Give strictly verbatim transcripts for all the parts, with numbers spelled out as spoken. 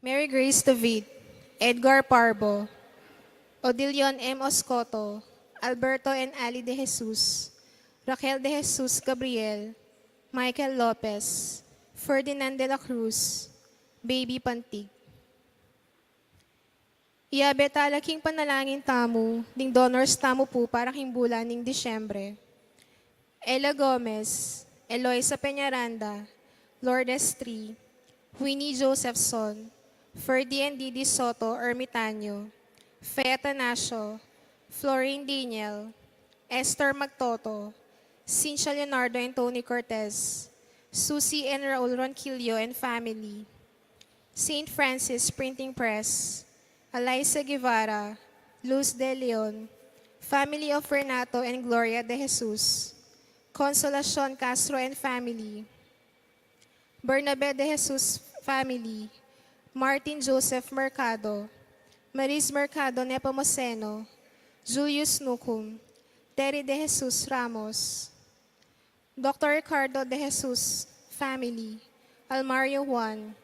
Mary Grace David, Edgar Parbo, Odilion M. Oscoto, Alberto and Ali De Jesus, Raquel De Jesus Gabriel, Michael Lopez, Ferdinand de la Cruz, Baby Pantig. Iyabe tala king panalangin tamu ding donors tamu pu para king bulan ning Disyembre. Ella Gomez, Eloisa Peñaranda, Lourdes Tri, Winnie Josephson, Ferdy and Didi Soto Ermitaño, Fe Atanasio, Florin Daniel, Esther Magtoto, Cynthia Leonardo and Tony Cortez, Susie and Raul Ronquillo and family, Saint Francis Printing Press, Eliza Guevara, Luz De Leon, family of Renato and Gloria De Jesus, Consolacion Castro and family, Bernabe De Jesus family, Martin Joseph Mercado, Maris Mercado Nepomuceno, Julius Nucum, Terry De Jesus Ramos, Doctor Ricardo De Jesus family, Almario Juan,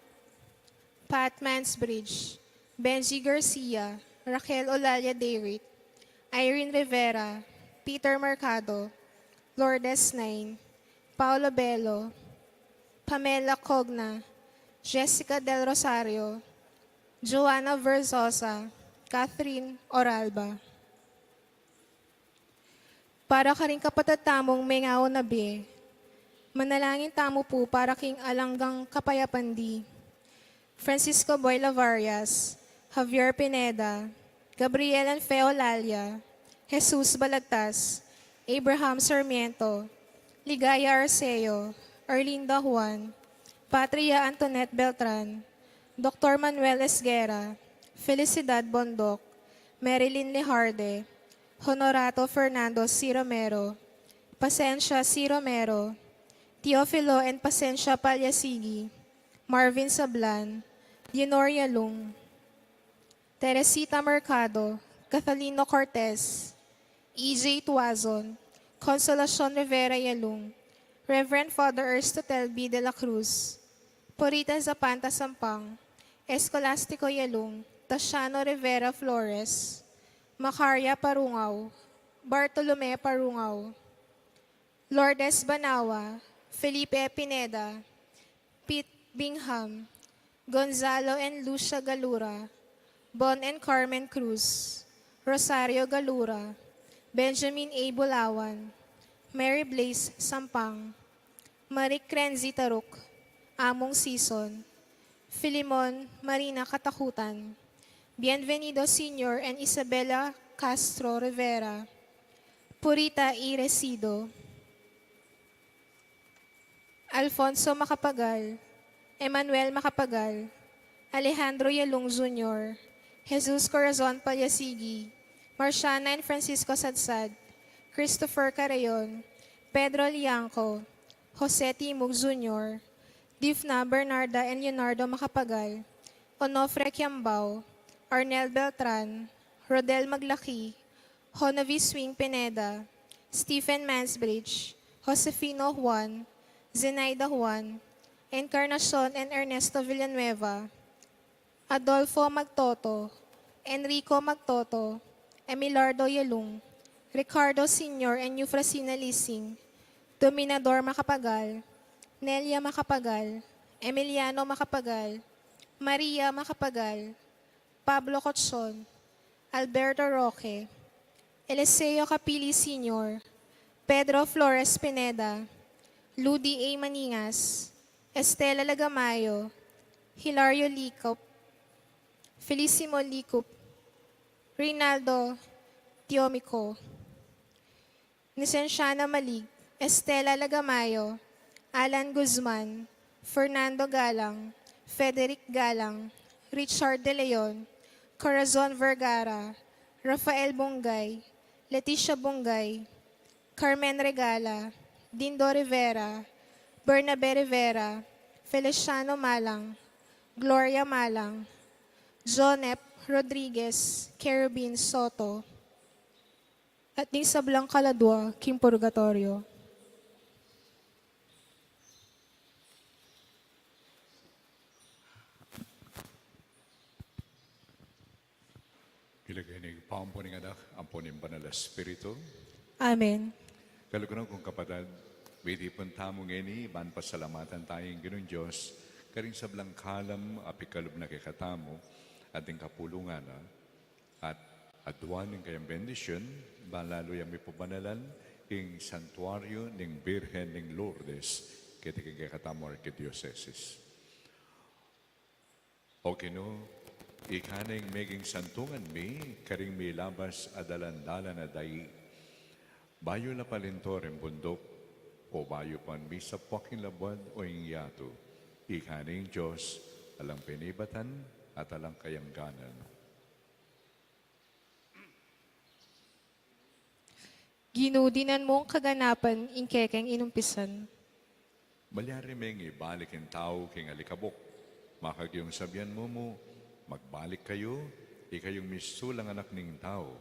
Pat Mansbridge, Benji Garcia, Raquel Olalia Dayrit, Irene Rivera, Peter Mercado, Lourdes Nain, Paolo Bello, Pamela Cogna, Jessica Del Rosario, Joanna Verzosa, Catherine Oralba. Para karing kapatad tamung mengauna bie, manalangin tamu pu para king alang anggang kapayapan di. Francisco Boy Lavarias, Javier Pineda, Gabriel and Fe Olalia, Jesus Balagtas, Abraham Sarmiento, Ligaya Arceo, Arlinda Juan, Patria Antoinette Beltran, Doctor Manuel Esguerra, Felicidad Bondoc, Marilyn Lejarde, Honorato Fernando C. Romero, Pasensia C. Romero, Teofilo and Pasensia Palyasigi, Marvin Sablan, Leonor Yalung, Teresita Mercado, Catalino Cortez, E J Tuazon, Consolacion Rivera Yalung, Reverend Father Aristotel B. De La Cruz, Purita Zapanta Sampang, Escolastico Yalung, Tasiano Rivera Flores, Macaria Parungao, Bartolome Parungao, Lourdes Banawa, Felipe Pineda, Pete Bingham, Gonzalo and Lucia Galura, Bon and Carmen Cruz, Rosario Galura, Benjamin A. Bulawan, Mary Blaze Sampang, Marie Crenzy Taruk, Among Sison, Filimon Marina Katakutan, Bienvenido Senior and Isabella Castro Rivera, Purita E. Resido, Alfonso Macapagal, Emmanuel Macapagal, Alejandro Yalung Junior, Jesus Corazon Palyasigi, Marciana and Francisco Sadsad, Christopher Carayon, Pedro Liangco, Jose Timug Junior, Difna Bernarda and Leonardo Macapagal, Onofre Kiambao, Arnel Beltran, Rodel Maglaki, Honavi Swing Pineda, Stephen Mansbridge, Josefino Juan, Zenaida Juan, Encarnacion and Ernesto Villanueva, Adolfo Magtoto, Enrico Magtoto, Emilardo Yalung, Ricardo Senior and Eufrasina Lising, Dominador Macapagal, Nelia Macapagal, Emiliano Macapagal, Maria Macapagal, Pablo Cochon, Alberto Roque, Eliseo Capili Senior, Pedro Flores Pineda, Ludi A. Maningas, Estela Lagamayo, Hilario Licop, Felicimo Licop, Rinaldo Tiomico, Nesenciana Malig, Estela Lagamayo, Alan Guzman, Fernando Galang, Frederick Galang, Richard De Leon, Corazon Vergara, Rafael Bungay, Leticia Bungay, Carmen Regala, Dindo Rivera, Bernabe Rivera, Feliciano Malang, Gloria Malang, Jonep Rodriguez, Kerubin Soto, at ding sablang kaladua king purgatoryo. King lagyu ning Ibpa, ampon ning Anak, ampon ning Banal a Espiritu. Amen. Kaluguran kung kapatad, mitipun tamu ngeni ban pasalamatan taya ing Ginung Dios karing sablang kalam a pikalub na kekatamu, at ding kapulungan na, at aduan ing kayang bendisyun, ban lalu yang mipabanalan ing santuaryo ning Birhen ning Lourdes keti king kekatamung arkidiosesis. O Ginu, ika na ing meging santungan mi karing milabas a dalan-dalan a dai. Bayu la palinto ring bunduk, o bayu pa misapuak ing labuad o ing yatu, ika na ing Dios, alang penibatan at alang kayangganan. Ginu, dinan mung kaganapan ing kekeng inumpisan. Malyari meng ibalik ing tau king alikabuk. Makagyung sabian mu mu, "Magbalik kayu, ikayung misulang anak ning tau."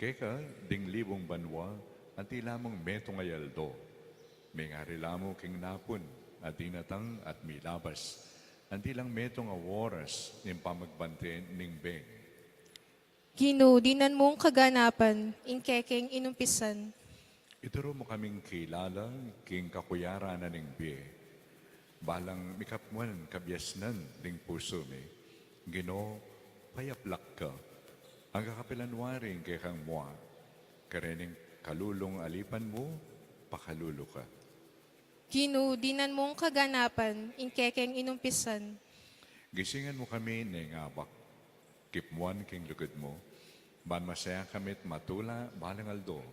Keka, ding libung banua, anti la mung metung a aldo. Mengari la mu king napun a dinatang at milabas, anti lang metung a oras ning pamagbante ning beng. Ginu, dinan mung kaganapan ing kekeng inumpisan. Ituru mu kaming kilala king kakuyaran na ning bie. Balang mikapmuan kabiasnan ding pusu mi, Ginu, payaplak ka. Angga kapilan wari ing kekang mua, karening kalulung alipan mu, pakalulu ka. Ginu, dinan mung kaganapan ing kekeng inumpisan. Gisingan mu kami neng abak, kipmuan king lugud mu, ban masaya kami't matula balang aldo.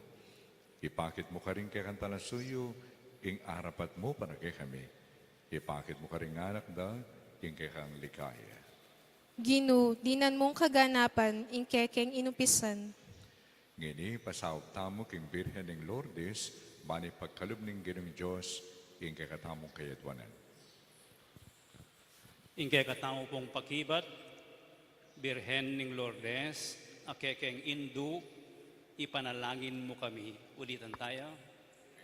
Ipakit mu karing kekang talasuyu ing arapat mu para kekami. Ipakit mu karing anak da ing kekang ligaya. Ginu, dinan mung kaganapan ing kekeng inumpisan. Ngeni, pasaup tamu king Birhen ning Lourdes, ban ipagkalub ning Ginung Dios ing kekatamung kayadwanan. Ing kekatamu pung pakibat, Birhen ning Lourdes, a kekeng indu, ipanalangin mu kami. Ulitan taya.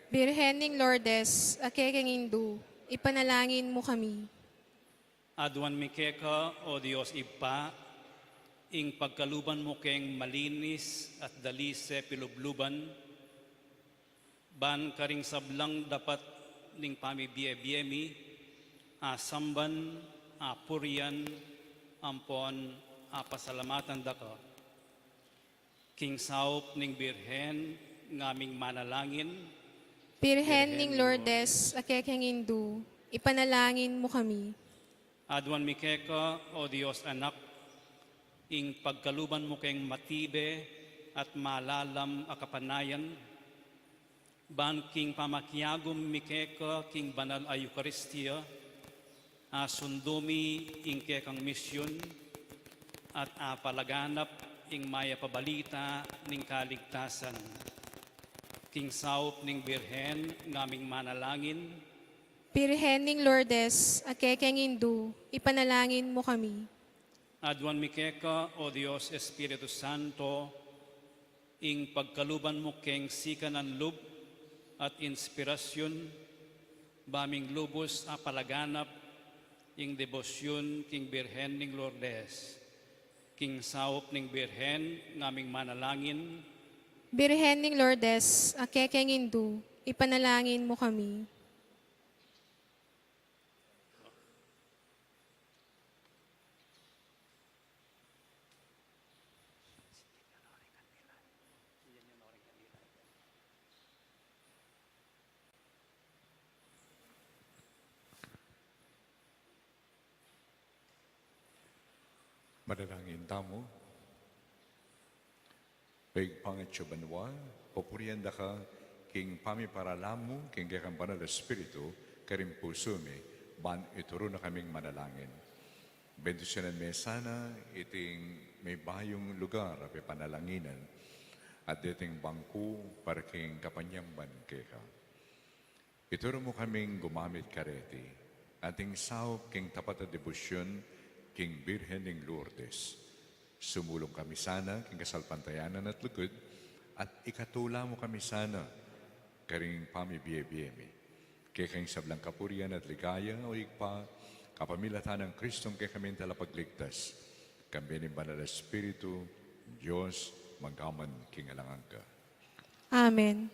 Birhen ning Lourdes, a kekeng indu, ipanalangin mu kami. Aduan mi keka, o Dios Ibpa, ing pagkaluban mu keng malinis at dalise pilubluban, ban karing sablang dapat ning pamibie-bie mi, asamban, apurian, ampon apasalamatan da ka. King saup ning Birhen ngaming manalangin. Birhen ning Lourdes, a kekeng indu, ipanalangin mu kami. Aduan mi keka, o Dios Anak, ing pagkaluban mu keng matibe at malalam a kapanayan, ban king pamakiagum mi keka king banal a Eukaristia, asundu mi ing kekang misyun, at apalaganap ing mayap a balita ning kaligtasan. King saup ning Birhen ngaming manalangin. Birhen ning Lourdes, a kekeng indu, ipanalangin mu kami. Aduan mi keka, o Dios Espiritu Santo, ing pagkaluban mu keng sikanan lub at inspirasyun, ba ming lubus apalaganap ing debosyun king Birhen ning Lourdes. King saup ning Birhen ngaming manalangin. Birhen ning Lourdes, a kekeng indu, ipanalangin mu kami. Manalangin tamu. O Ibpa, atsu ka banua, pupurian da ka king pamiparala mu king kekang Banal a Espiritu karing pusu mi, ban ituru na kaming manalangin. Bendisyunan me sana iting meybayung lugar a pepanalanginan, at deting bangku para king kapanyamban keka. Ituru mu kaming gumamit kareti, anting saup king tapat a debosyun king Birhen ning Lourdes. Sumulung kami sana king kasalpantayanan at lugud, at ikatula mu kami sana karing pamibie-bie mi. Keka ing sablang kapurian at ligaya, o Ibpa, kapamilatan nang Kristong kekaming Talapagligtas, kambe ning Banal a Espiritu, Dios, mangga man king alang angga. Amen.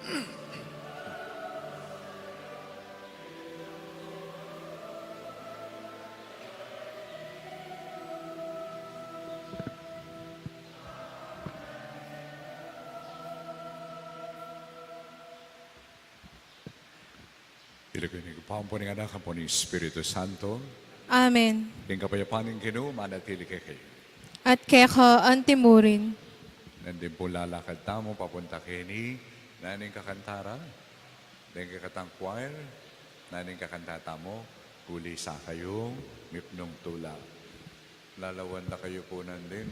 Ila ku ning Ibpa, ampon ning Anak, ampon ning Espiritu Santo. Amen. Ing kapayapan ning Ginu manatili kekayu. At keka antimurin. Nandin pu lalakad tamu papunta keni, nanu ing kakanta ra deng kekatang choir, nanu ing kakanta tamu, Uli sa kayung mipnung tula. Lalawan da kayu pu nandin.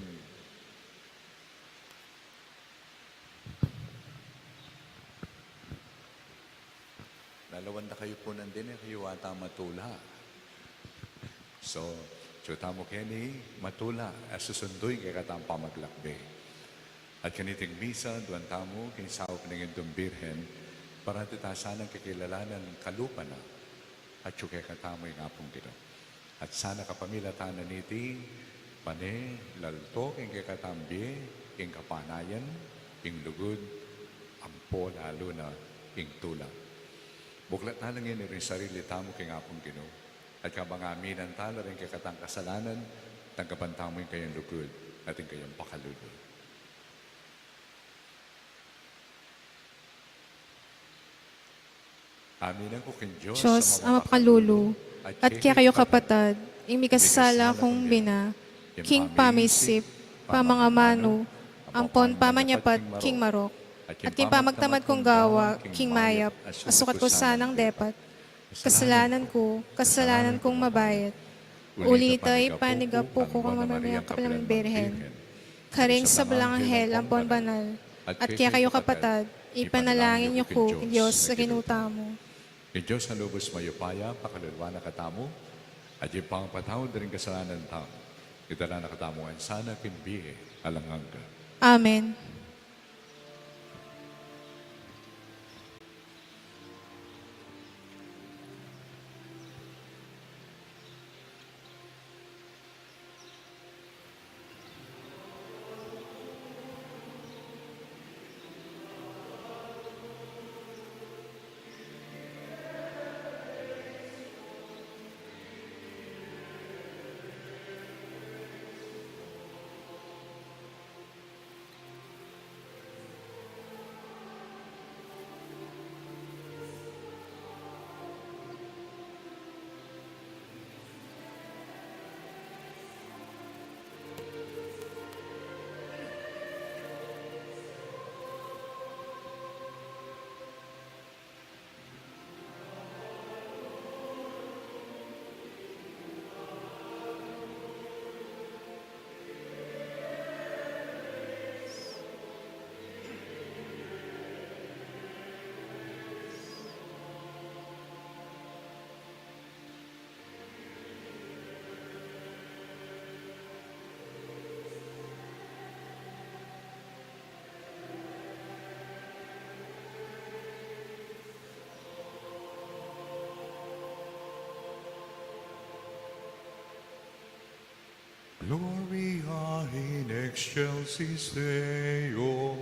Lalawan da kayu pu nandin, e kayu ata matula. So, atyu tamu keni matula, e susundu ing kekatang pamaglakbe. At kaniting misa, duan tamu king saup ning Indung Birhen, para atin ta sanang kikilalanan kalupa na, atyu kekatamu ing Apung Ginu. At sana kapamilatan na niti, pane lalto king kekatang bie, ing kapanayan, ing lugud, ampo lalu na ing tula. Buklat na la ngeni ring sarili tamu king Apung Ginu, at kabang aminan ta la ring kekatang kasalanan, tanggapan tamu ing kayang lugud at ing kayang pakalulu. Aminan ku king Dios, Dios a mapakalulu, at kekayu kapatad, ing mikasala kung bina, king pamisip, pamangamanu, ampon pamanyapat king marok, at king pamagtamad kung gawa king mayap, a sukat ku sanang depat. Kasalanan ku, kasalanan kung mabayat. Uli na nita, ipanyawad ku kang Nuan a Maria, kapilan Birhen, karing sablang anghel ampon banal, at kekayu kapatad, ipanalangin yu ku king Dios a Ginu tamu. Ing Dios a lubus mayupaya, pakaluluan na katamu, at ipapatawad da ring kasalanan tamu, idala na katamu ngan sana king bie alang angga. Amen. Gloria in excelsis Deo.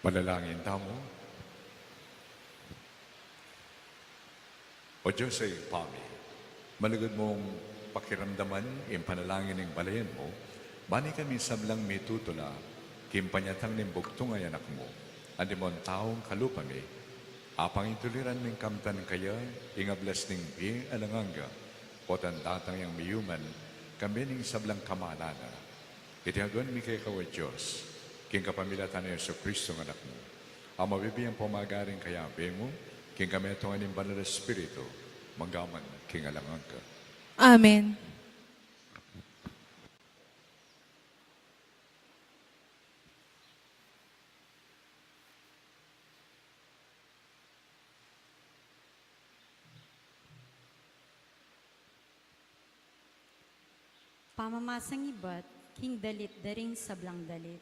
Panalangin tamu. O Dios a Ibpa mi, malugud mung pakiramdaman ing panalangin ning balen mu, ban ikami sablang mitutula king panyatang ning bugtung a Anak mu, antimong taung kalupa mi, apang ituliran ming kamtan kaya ing ablas ning bie alang angga, potang datang yang miyuman, kambe ning sablang kamalan na. Iti aduan mi keka, o Dios, king kapamilatan nang Jesu Cristo a Anak mu, a mabibie ampong magari king kayabe mu, king kametungan ning Banal a Espiritu, mangga man king alang angga. Amen. Pamamasang ibat king dalit da ring sablang dalit.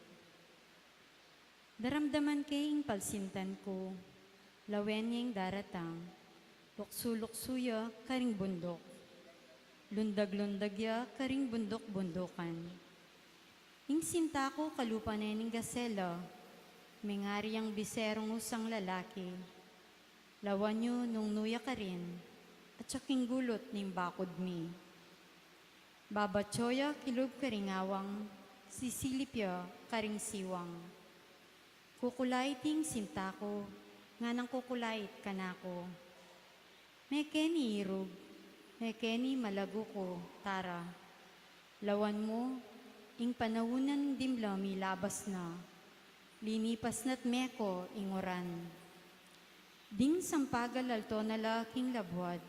Daramdaman ke ing palsintan ku, lawen yeng daratang, luksu-luksu ya karing bunduk, lundag-lundag ya karing bunduk-bundukan. Ing sinta ku kalupa ne ning gasela, mengari yang biserung usang lalaki. Lawan yu nung nu ya karin, atsa king gulut ning bakud mi. Babatsu ya kilub karing awang, sisilip ya karing siwang. Kukulait ing sinta ku, nganang kukulait kanaku. Mekeni irug, mekeni malagu ku, tara. Lawan mu, ing panaun ning dimla milabas na. Linipas na't meko ing uran. Ding sampaga lalto na la king labuad.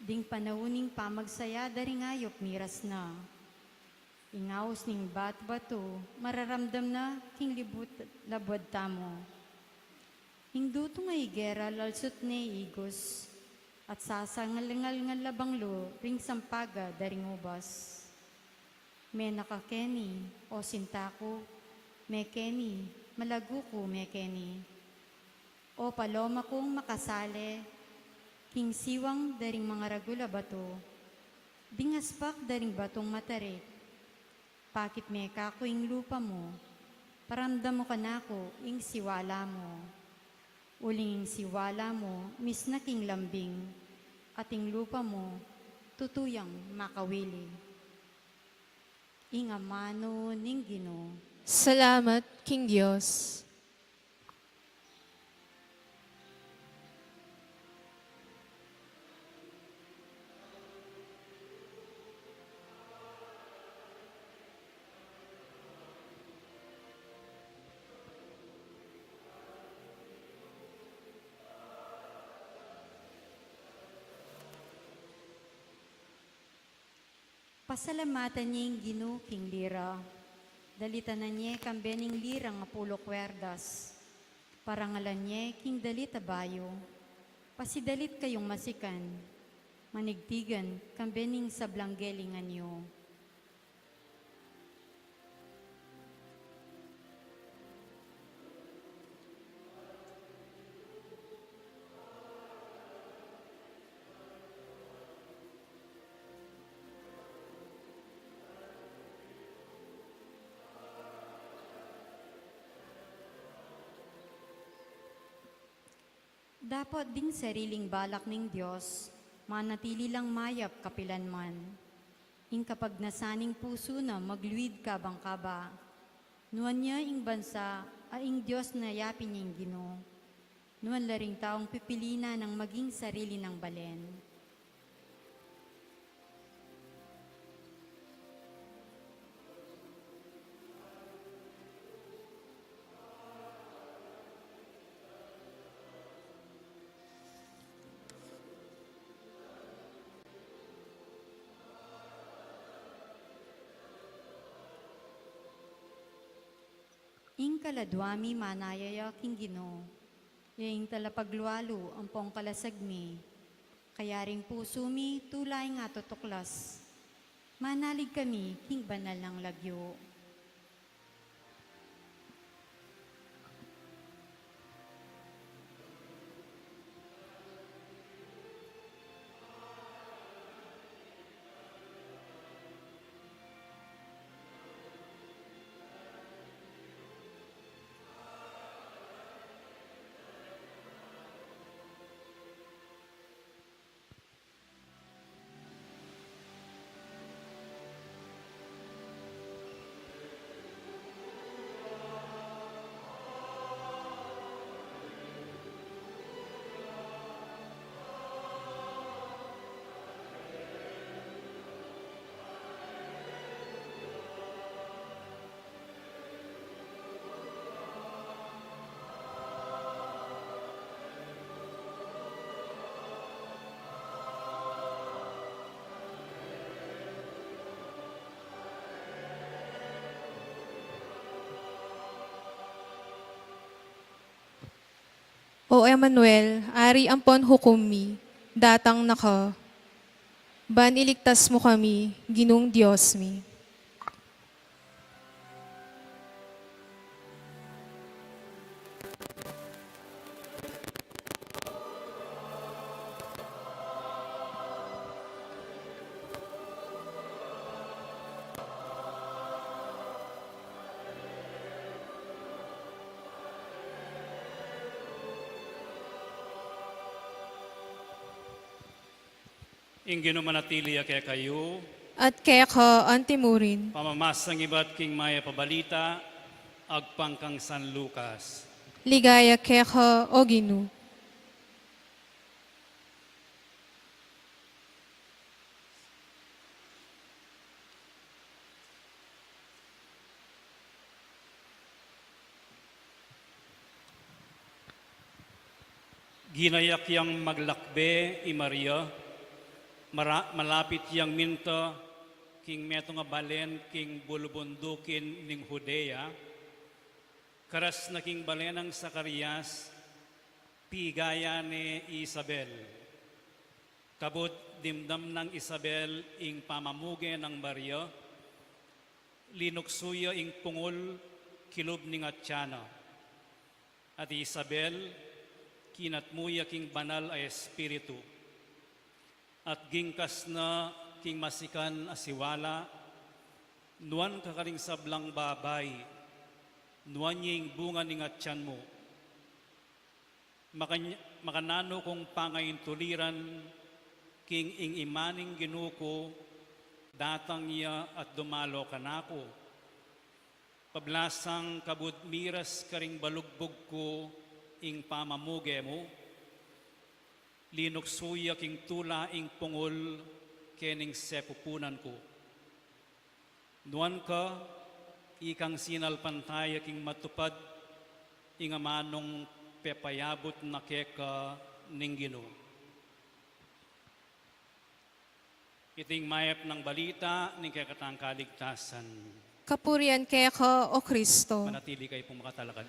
Ding panaun ning pamagsaya da ring ayup miras na. Ing aus ning bat-batu mararamdam na king libut-, labuad tamu. Ing dutung a igera lalsut ne igus, at sasangal-ngal-ngal a banglu ring sampaga da ring ubas. Menaka keni, o sinta ku, mekeni, malagu ku mekeni. O paloma kung makasale king siwang da ring mangaragul a batu, ding aspak da ring batung matarik, pakit me kaku ing lupa mu, paramdam mu kanaku ing siwala mu. Uling ing siwala mu misna king lambing, at ing lupa mu tutu yang makawili. Ing amanu ning Ginu. Salamat king Dios. Pasalamatan ye ing Ginu king lira. Dalitanan ye kambe ning lirang apulo kuerdas. Parangalan ye king dalit a bayu. Pasidalit kayung masikan, manigtigan kambe ning sablang gelingan yu. Dapot ding sariling balak ning Dios, manatili lang mayap kapilanman. Ing kapagnasan ning pusu na magluid kabang-kaba. Nuan ya ing bansa a ing Dios na yapin ning Ginu. Nuan la ring taung pipili na nang maging sarili nang balen. Ing kaladua mi manaya ya king Ginu, ya ing talapaglualu ampong kalasag mi. Kaya ring pusu mi tula ing atutuklas. Manalig kami king banal nang lagyu. O Emmanuel, Ari ampon hukum mi, datang na ka. Ban iligtas mu kami, Ginung Dios mi. Ing Ginu manatili ya kekayu. At keka antimurin. Pamamasang ibat king Mayap a Balita agpang kang San Lucas. Ligaya keka, O Ginu. Ginayak yang maglakbe i Maria, mara-, malapit yang minta king metung a balen king bulubundukin ning Judea, karas na king balen nang Zacarias, piga ya ne i Isabel. Kabud dimdam nang Isabel ing pamamuge nang Maria, linuksu ya ing pungul kilub ning atian na. At i Isabel, kinatmu ya king Banal a Espiritu. At gingkas na king masikan a siwala, nuan ka karing sablang babai, nuan ya ing bunga ning atian mu. Makan-, makananu kung pangaintuliran king ing Ima ning Ginu ku, datang ya at dumalo kanaku. Pablasang kabud miras karing balugbug ku ing pamamuge mu, linuksu ya king tula ing pungul kening sepupunan ku. Nuan ka, ikang sinalpantaya king matupad ing amanung pepayabut na keka ning Ginu. Iting mayap nang balita ning kekatang kaligtasan. Kapurian keka, O Kristo. Manatili kayu pung makatalakad.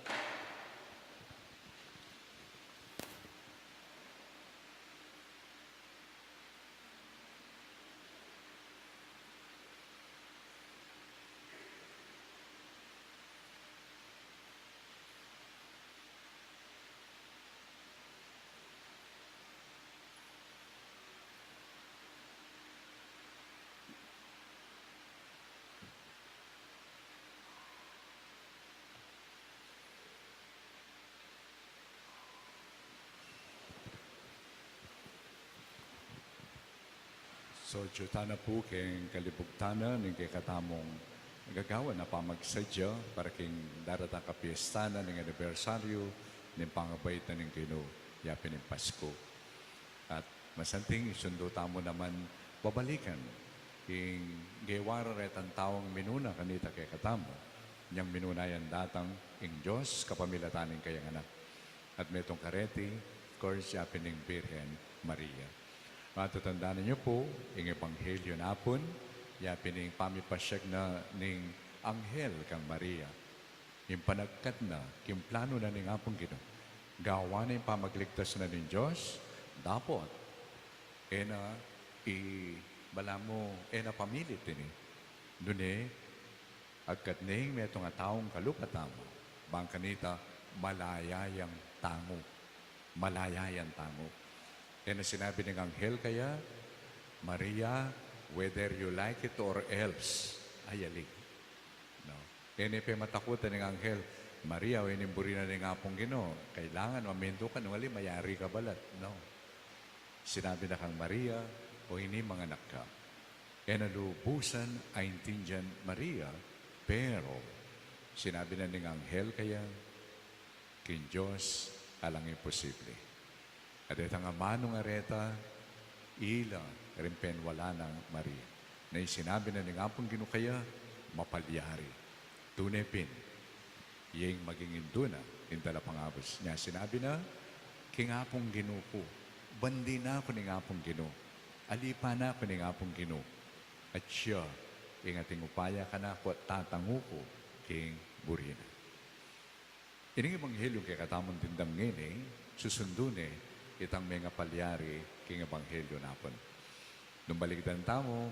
So, atyu tana pu king kalibug tana ning kekatamung gagawan a pamagsadya para king daratang a piesta na ning anibersaryu ning pangabait na ning Ginu, ya pin ing Pasku. At masanting isundu tamu naman babalikan ing gewa ra retang taung minuna kanita kekatamu, nyang minuna yang datang ing Dios kapamilatan ning kayang Anak. At metung kareti, of course, ya pin ing Birhen Maria. Matatandanan yu pu, ing Ebanghelyo na pun, ya pin ing pamipasyag na ning anghel kang Maria. Ing panagkat na king planu na ning Apung Ginu. Gawan na ing pamagligtas na ning Dios, dapot e na i balamu, e na pamilit ini. Nune, agkat ne ing metung a taung kalupa tamu, bang kanita malaya yang tangu. Malaya yang tangu. E na sinabi ning anghel kaya, "Maria, whether you like it or else, ayali." No? E ne pematakutan ning anghel, "Maria, o ini ing buri na ning Apung Ginu, kailangan mamindu ka, nung ali mayari ka balat." No? Sinabi na kang Maria, "O ini, manganak ka." E na lubusan aintindian Maria, pero sinabi na ning anghel kaya, "King Dios alang imposible." At detang amanung areta, ila ring penwala nang Maria. Na ing sinabi na ning Apung Ginu kaya, mapalyari. Tune pin, iya ing maging indu na ning Talapangabus. Nya sinabi na, "King Apung Ginu ku, bandi na ku ning Apung Ginu, alipan na ku ning Apung Ginu, at siya ing ating upaya kanaku at tatangu ku king buri na." Ining ebanghelyo kekatamung dimdam ngeni, Susundu ne itang mengapalyari king ebanghelyo napun. Nung balikdan tamu,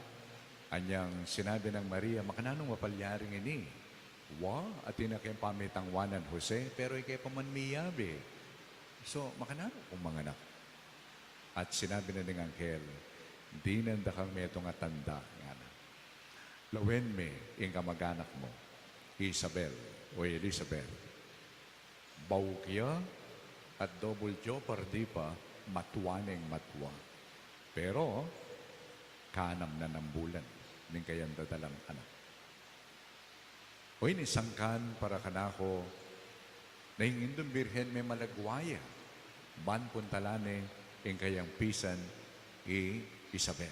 anyang sinabi nang Maria, "Makananu mapalyari ngeni? Wa, atin na keng pamitang wa nang Jose, pero ike pa man miyabe. So, makananu kung manganak?" At sinabi na ning anghel, "Dinan da kang metung a tanda," ngana. "Lawen me ing kamag-anak mu, Isabel o Elizabeth. Bauk ya at dobul jeopardy pa, matua neng matua. Pero, kanam na nang bulan ning kayang dadalang anak." Oyni, sangkan para kanaku na ing Indung Birhen memalagwa ya ban puntalan ne ing kayang pisan i Isabel.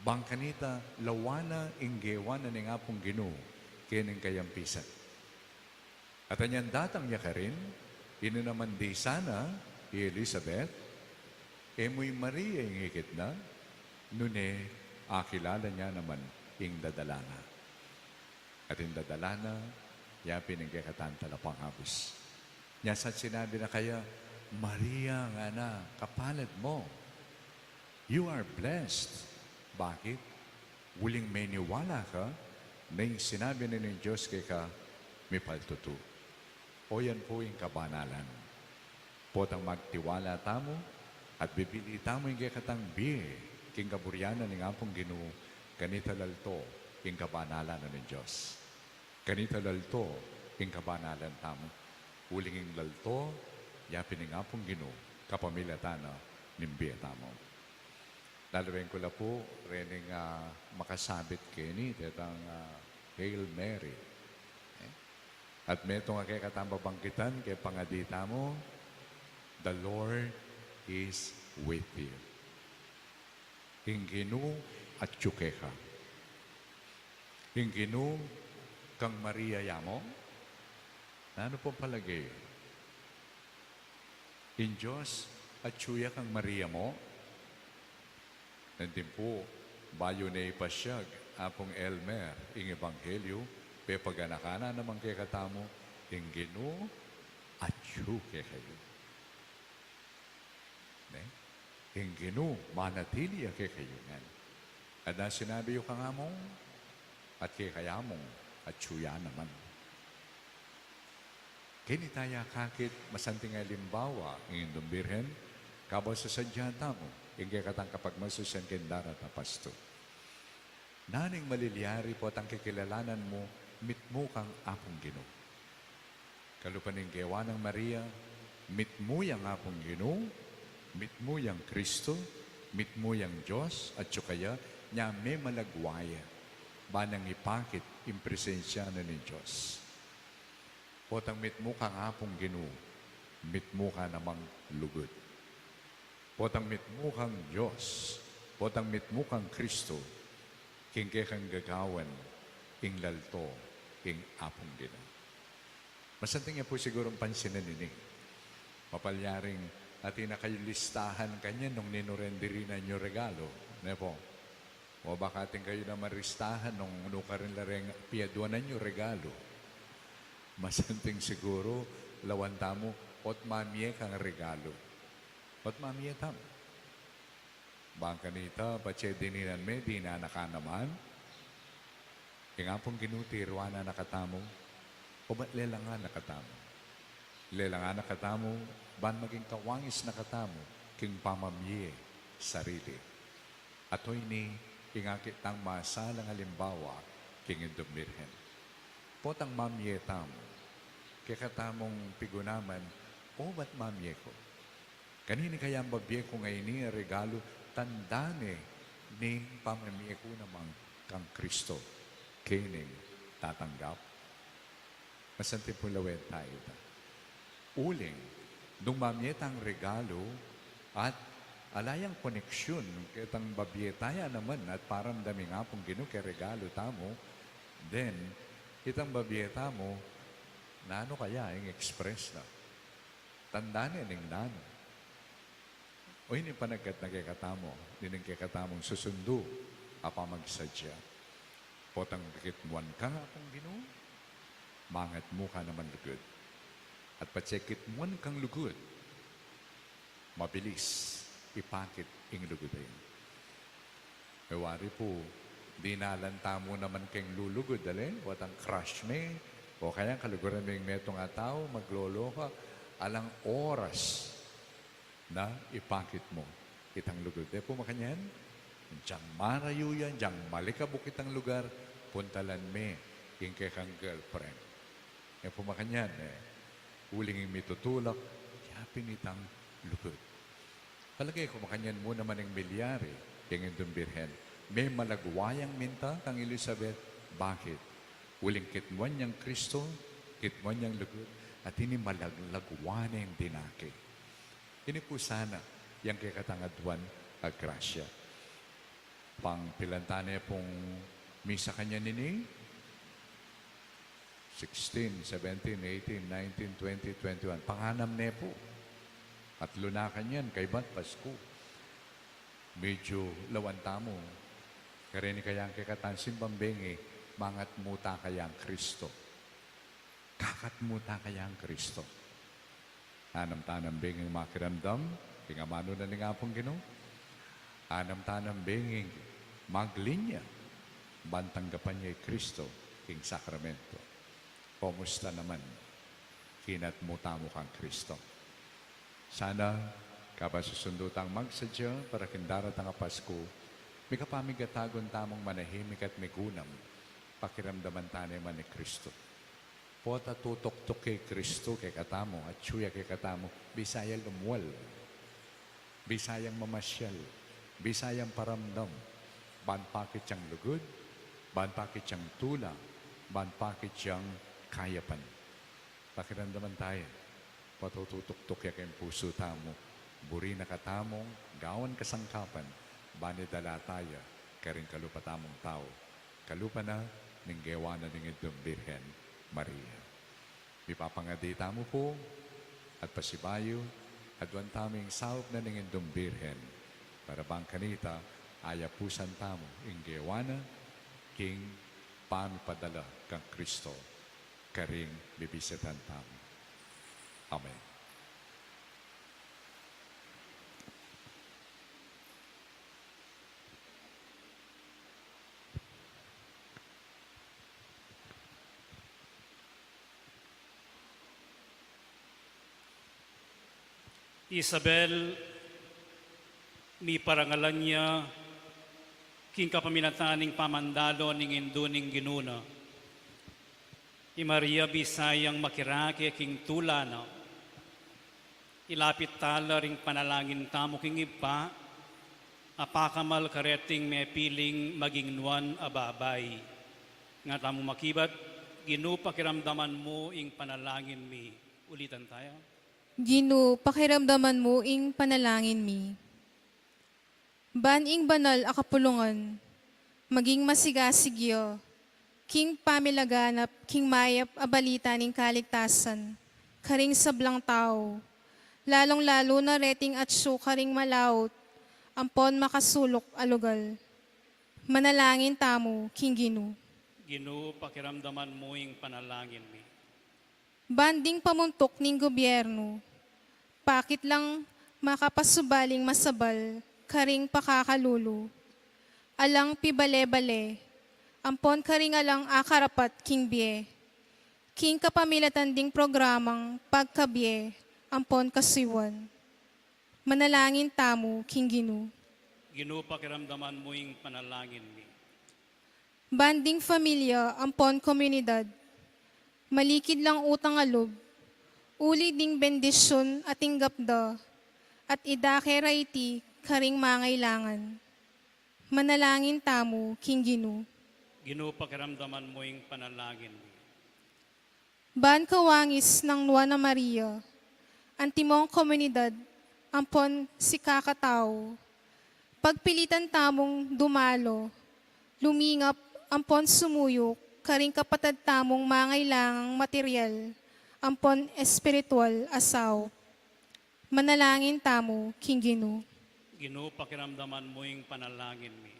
Bang kanita lawan na ing gewa na ning Apung Ginu keni king kayang pisan. At anyang datang ya karin, inanaman de sana i Elizabeth, e mu i Maria ing ikit na, nune akilala na naman ing dadala na. At ing dadala na, ya pin ing kekatang talapangabus. Nya sa sinabi na kaya, "Maria," ngana, "kapalad mu. You are blessed." Bakit? Uling meniwala ka na ing sinabi na ning Dios keka mipaltutu. O yan pu ing kabanalan. Potang magtiwala tamu at bibili tamu ing kekatang bie king kaburian na ning Apung Ginu, kanita lalto ing kabanalan na ning Dios. Kanita lalto ing kabanalan tamu. Uling ing lalto, ya pin ing Apung Ginu, kapamilatan na ning bie tamu. Lalwen ku la pu rening, ah, makasabit keni detang, ah, Hail Mary. Eh? At metung a kekatang babangkitan keng pangadi tamu, "The Lord is with you." Ing Ginu atyu keka. Ing Ginu kang Maria ya mu? Nanu pung palage yu? Ing Dios atyu ya kang Maria mu? Nandin pu, bayu ne ipasyag Apung Elmer ing ebanghelyo, pepaganakan na naman kekatamu, ing Ginu atyu kekayu. Ne? Ing Ginu manatili ya kekayu ngan. At na sinabi yu kangamu, at kekayamu, atyu ya naman. Keni taya kakit masanting a alimbawa ing Indung Birhen, kabang sasadya tamu ing kekatang kapagmasusian king darat a pastu. Nanu ing malilyari potang kikilalanan mu mitmu kang Apung Ginu? Kalupa ning gewa nang Maria, mitmu yang Apung Ginu, mitmu yang Kristo, mitmu yang Dios, atyu kaya, nya memalagwa ya, ba nang ipakit ing presensya na ning Dios. Potang mitmu kang Apung Ginu, mitmu ka namang lugud. Potang mitmu kang Dios, potang mitmu kang Kristo, king kekang gagawan ing lalto ing Apung Ginu. Masanting ya pu sigurung pansinan ini. Mapalyaring atin na kayu listahan kanyan nung ninu ren dirinan yu regalu, ne pu? O baka atin kayu na maristahan nung nukarin la reng piaduanan yu regalu. Masanting siguru, lawan tamu, ot mamie kang regalu. Ot mamie tamu. Bang kanita, patse dininan me, dinan na ka naman. Ing Apung Ginu tiruan na katamu, o ba't lelangan na katamu? Lelangan na katamu, ban maging kawangis na katamu, king pamamie sarili. At oyni, ing akit tang masalang alimbawa, king Indung Birhen. Potang mamie tamu, kekatamung pigunaman, o ba't mamie ku? Kanini kayang babie ku ngeni a regalu, tanda ne ning pamamie ku namang kang Kristo, kening tatanggap? Masanting pung lawen taya ita. Uling, nung mamie tang regalu, at ala yang koneksyon ketang babie taya naman at paramdam ning Apung Ginu keng regalu tamu, then, itang babie tamu, nanu kaya ing express na? Tanda ne ning nanu? Oyni, panagat na kekatamu, nining kekatamung susundu a pamagsadya. Potang kitmuan kang Apung Ginu, mangatmu ka naman lugud. At patse kitmuan kang lugud, mabilis ipakit ing lugud a yan. E wari pu, dinalan tamu naman keng lulugud, ale, watang crush me, o kaya kaluguran meng metung a tau, magloloka, alang oras na ipakit mu itang lugud. E pu makanyan, diang marayu ya, diang malikabuk itang lugar, puntalan me ing kekang girlfriend. E pu makanyan, e, uling ing mitutulak, yapin itang lugud. Palage ku makanyan mu naman ing milyari keng Indung Birhen. Memalagwa yang minta kang Elizabeth. Bakit? Uling kitmuan yang Kristo, kitmuan yang lugud, at ini malaglagwa ne ing dinake. Ini pu sana yang kekatang aduan a grasya. Pangpilan ta ne pung misa kanyan ini, sixteen, seventeen, eighteen, nineteen, twenty, twenty-one. Panganam ne pu. At lunakan yan, kaybat Pasku. Medyu lawan tamu. Kareni kayang kekatang simbang bengi, mangatmu ta kayang Kristo. Kakatmu ta kayang Kristo. Anam ta nang benging makiramdam king amanu na ning Apung Ginu. Anam ta nang benging maglinya ban tanggapan ya i Kristo king sakramento. Kumusta naman? Kinatmu tamu kang Kristo. Sana, kabang susundu tang magsadya para king daratang a Pasku, mikapamigatagun tamung manahimik at migunam, pakiramdaman ta ne man i Kristo. Pota tutuktuk ya i Kristo kekatamu, atyu ya kekatamu, bisa yang lumwal, bisa yang mamasyal, bisa yang paramdam, ban pakit yang lugud, ban pakit yang tula, ban pakit yang kayapan. Pakiramdaman ta ya, pota tutuktuk ya keng pusu tamu, buri na katamung gawan kasangkapan, ban idala ta ya karing kalupa tamung tau, kalupa na ning gewa na ning Indung Birhen Maria. Mipapangadi tamu pu, at pasibayu, aduan tamu ing saup na ning Indung Birhen, para bang kanita, ayapusan tamu ing gewa na king pamipadala kang Kristo karing bibisitan tamu. Amen. Isabel, miparangalan ya king kapamilatan ning pamandalo ning Indu ning Ginu na. I Maria bisa yang makirake king tula na. Ilapit ta la ring panalangin tamu king Ibpa, a pakamal kareting mepiling maging nuan a babai. Nga tamu makibat, Ginu, pakiramdaman mu ing panalangin mi. Ulitan taya. Ginu, pakiramdaman mu ing panalangin mi. Ban ing banal a kapulungan maging masigasig ya king pamilaganap king mayap a balita ning kaligtasan karing sablang tau, lalung-lalu na reting atsu karing malaut ampon makasuluk a lugal. Manalangin tamu king Ginu. Ginu, pakiramdaman mu ing panalangin mi. Ban ding pamuntuk ning gobyernu, pakit lang makapasubaling masabal karing pakakalulu, alang pibale-bale, ampon karing alang akarapat king bie, king kapamilatan ding programang pagkabie ampon kasuyuan. Manalangin tamu king Ginu. Ginu, pakiramdaman mu ing panalangin mi. Ban ding familia ampon komunidad, malikid lang utang a lub, uli ding bendisyun a tinggap da, at idake ra iti karing mangailangan. Manalangin tamu king Ginu. Ginu, pakiramdaman mu ing panalangin mi. Ban kawangis nang Nuan a Maria, antimong komunidad ampon sikakatau, pagpilitan tamung dumalo, lumingap ampon sumuyu karing kapatad tamung mangailangang material ampon espiritual a saup. Manalangin tamu king Ginu. Ginu, pakiramdaman mu ing panalangin mi.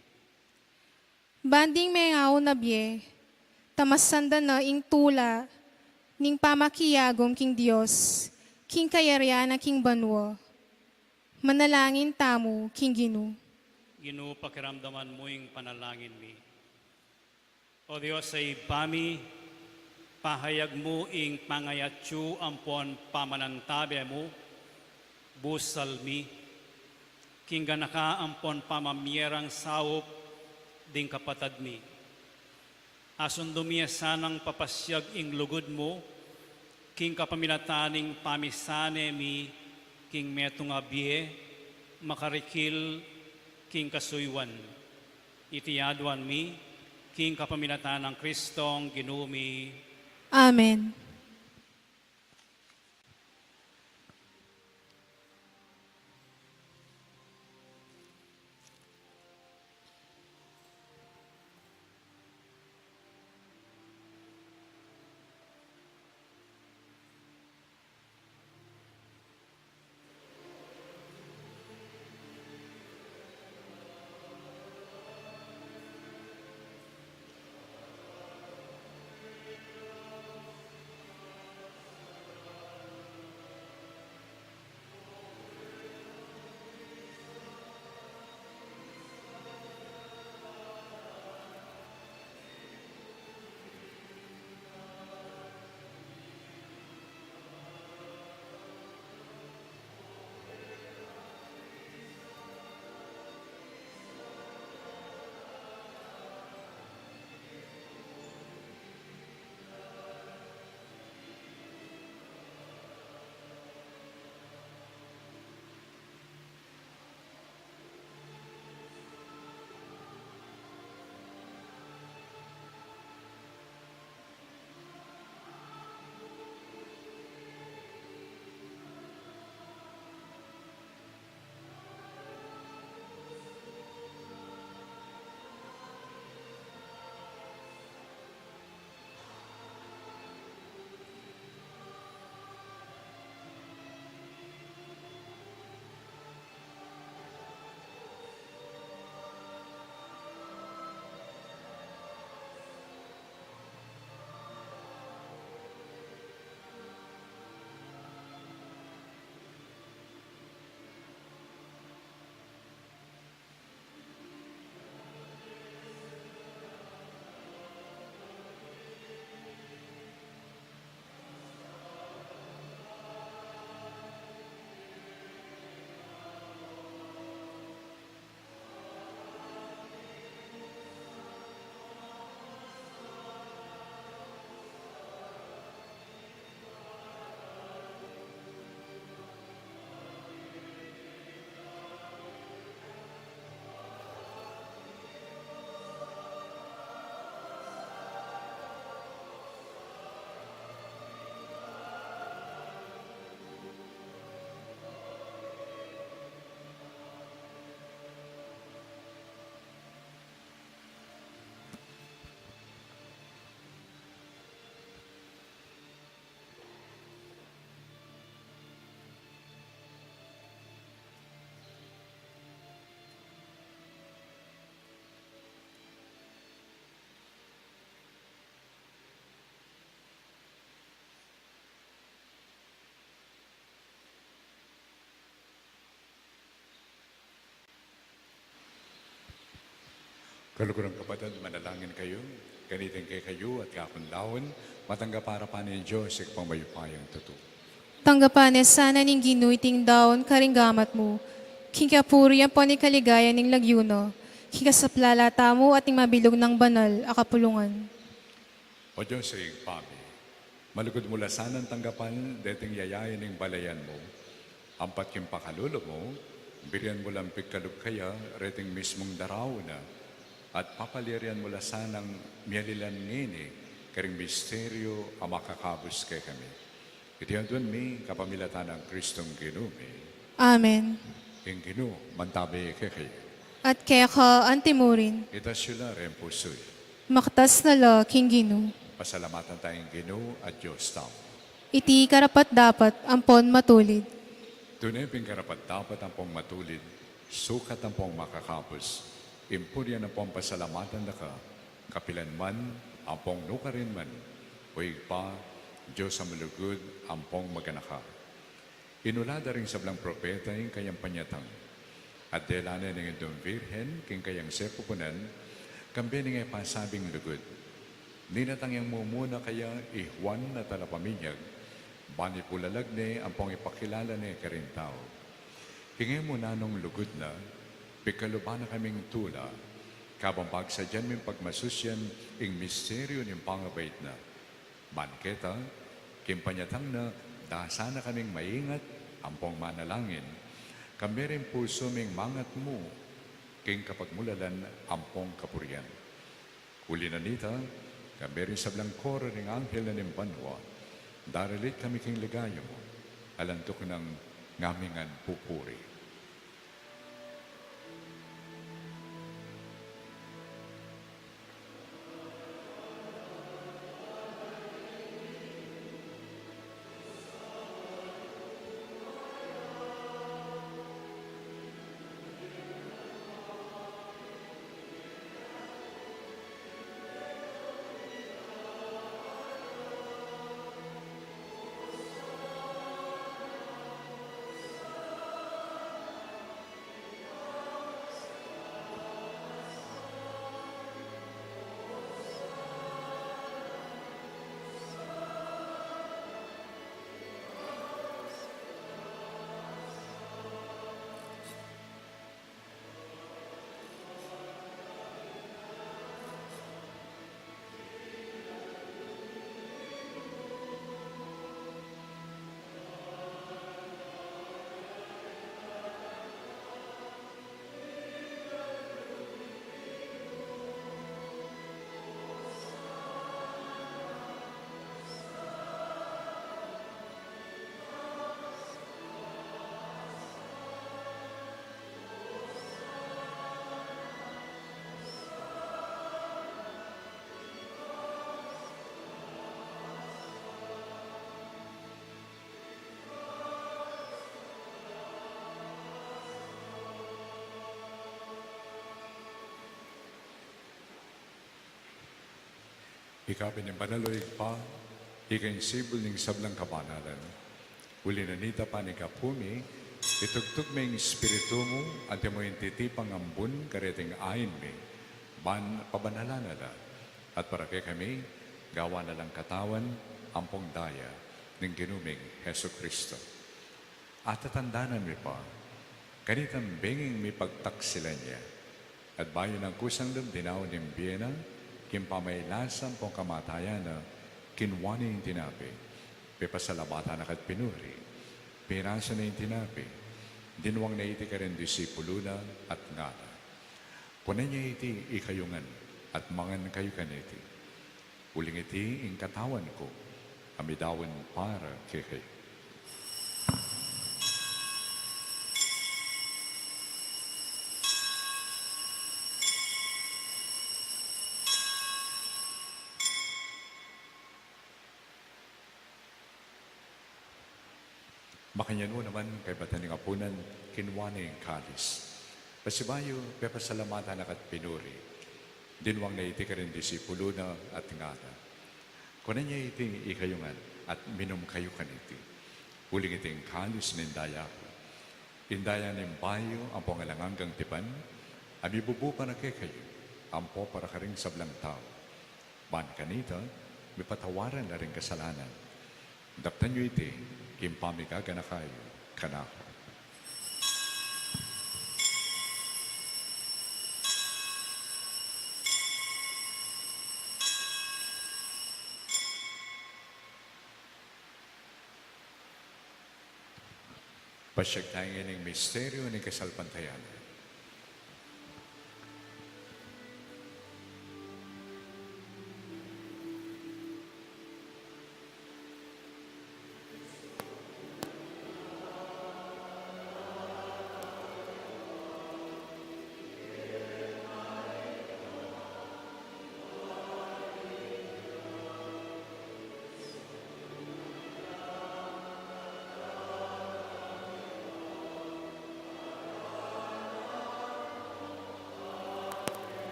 Ban ding mengauna bie, tamasan da na ing tula ning pamakiyagum king Dios, king kayarian na king banua. Manalangin tamu king Ginu. Ginu, pakiramdaman mu ing panalangin mi. O Dios a Ibpa mi, pahayag mu ing pangayatsu ampon pamanantabe mu, busal mi, king ganaka ampon pamamie rang saup ding kapatad mi. Asundu mi a sanang papasiag ing lugud mu, king kapamilatan ning pamisane mi, king metung a bie, makarikil, king kasuyuan. Iti aduan mi, king kapamilatan nang Kristong Ginu mi. Amen. Kaluguran kapatad, manalangin kayu, kaniting kekayu at kakunlawan, matanggap arapan ning Dios, Ibpang mayupayang tutu. Tanggapan na sana ning Ginu iting daun karing gamat mu, king kapurian ampon king kaligayan ning lagyu na, king kasaplalan tamu at ning mabilug nang banal a kapulungan. O Dios a Ibpa mi, malugud mu la sanang tanggapan deting yayain ning balayan mu, ampat king pakalulu mu, burian mu lang pigkalub kaya reting mismung daraun na, at papaliran mu la sanang mialilan ngeni karing misteryu a makakabus kekami. Iti aduan mi kapamilatan nang Kristong Ginu mi. Amen. Ing Ginu mantabe kekayu. At keka antimurin. Itas yu la ring pusu yu. Maktas na la king Ginu. Pasalamatan taya ing Ginu a Dios tamu. Iti karapat-dapat ampon matulid. Tune pin karapat-dapat ampon matulid, sukat ampon makakabus, ing purian ampon pasalamatan da ka, kapilan man, ampon nukarin man, O Ibpa, Dios a malugud ampon maganaka. Inula da ring sablang propeta ing kayang panyatang. At dela ne ning Indung Virgen king kayang sepupunan, kambe ning e pasabing lugud. Ninatang yang mumuna kaya i Juan a Talapaminyag, ban ipulalag ne ampong ipakilala ne karing tau. King e mu nanung lugud na, pikaluban na kaming tula, kabang pagsadyan ming pagmasusyan ing misteryu ning pangabait na. Ban keta, king panyatang na, dasa na kaming maingat ampong manalangin, kambe ring pusu ming mangatmu king kapagmulalan ampong kapurian. Uli na nita, kambe ring sablang koro ning anghel na ning banua, daralit kami king ligaya mu, alang tuknang ngamingan pupuri. Ika pin ing banal, O Ibpa, ika ing sibul ning sablang kabanalan. Uli na nita, panyawad mi, itubud me ing Espiritu mu, antimo ing titipang ambun kareting ain mi, ban pabanalan na la, at para kekami, gawan na lang katawan ampong daya ning Ginu ming Jesucristo. Atatandanan mi pa, kanitang benging mipagtaksilan ya, at bayu nang kusang lub dinaun ing bie na, king pamaylasa ampong kamatayan na, kinua ne ing tinape, pepasalamatan na ka't pinuri, pirasu ne ing tinape, dinwang ne iti karing disipulu na, at ngana: Kunan ye iti ikayu ngan, at mangan kayu kaniti. Uling iti ing katawan ku, a midaun para kekayu. Makanyan mu naman, kaybat ning apunan, kinua ne ing kalis. Pasibayu, pepasalamatan na ka't pinuri. Dinwang ne iti karing disipulu na at ngana: Kunan ye iti ikayu ngan, at minum kayu kaniti. Uling iti ing kalis ning daya ku. Ing daya ning bayu ampong alang anggang tipan, a mibubu para kekayu, ampo para karing sablang tau. Ban kanita, mipatawaran la ring kasalanan. Daptan yu iti, king pamigaganaka yu kanaku. Pasiag tamu king misteryu ning kasalpantayanan.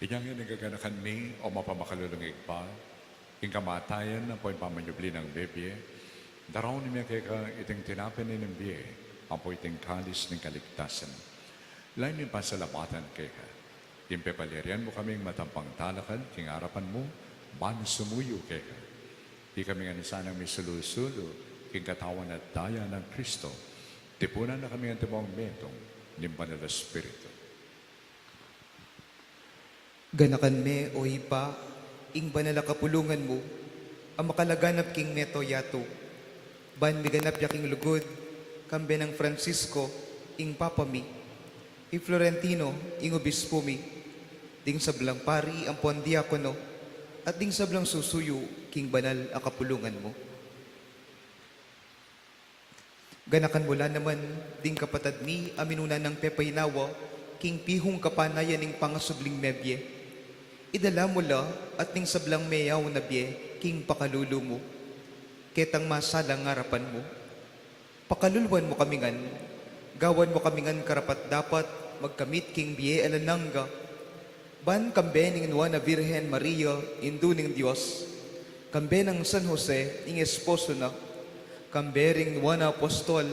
Inya ngeni, gaganakan mi, o mapamakalulung Ibpa, King kamatayan ampo ing pamanyubli nang mebie, daraun mi keka iting tinape ning bie, ampo iting kalis ning kaligtasan. Lalu ming pasalamatan keka, ing pepalyarian mu kaming matampang talakad king arapan mu, ban sumuyu keka. Ikami ngan sanang misulu-sulu king katawan at daya nang Kristo, tipunan na kami antimong metung ning Banal a Espiritu. Ganakan me, o Ibpa, ing banal a kapulungan mu, a makalaganap king mabilug a yatu, ban miganap ya king lugud, kambe nang Francisco, ing Papa mi, i Florentino, ing Obispo mi, ding sablang pari ampon diakono, at ding sablang susuyu king banal a kapulungan mu. Ganakan mu la naman ding kapatad mi a minuna nang pepaynawa king pihung kapanayan ning pangasubling mebie. Idala mu la at ding sablang meyaun a bie king pakalulu mu, ketang masalang arapan mu. Pakaluluan mu kami ngan, gawan mu kami ngan karapat-dapat magkamit king bie alang angga, ban kambe ning Nuan a Virgen Maria, Indu ning Dios, kambe nang San Jose, ing esposo na, kambe ring Nuan a Apostol,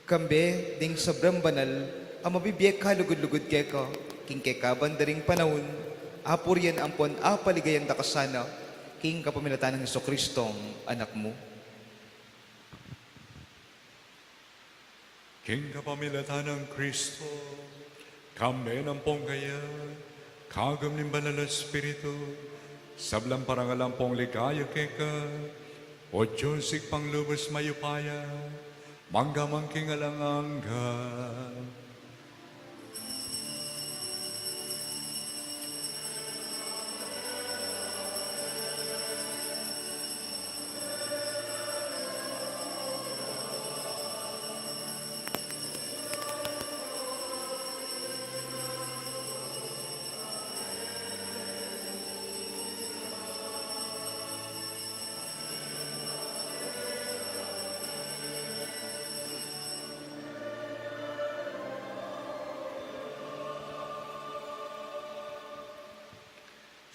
kambe ding sablang banal a mabibie kalugud-lugud keka, king kekaban da ring panaun, apurian ampon apaligayan da ka sana, king kapamilatan nang Jesucristong Anak mu. King kapamilatan nang Kristo, kambe nang pongkaya, kagum ning Banal a Espiritu, sablang parangal ampong ligaya keka, O Dios, Ibpang lubus mayupaya, mangga man king alang angga.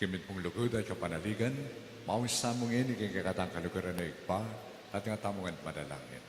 King mitmung lugud at kapanaligan, mausa mu ngeni king kekatang kaluguran, o Ibpa, at nga tamu ngan manalangin.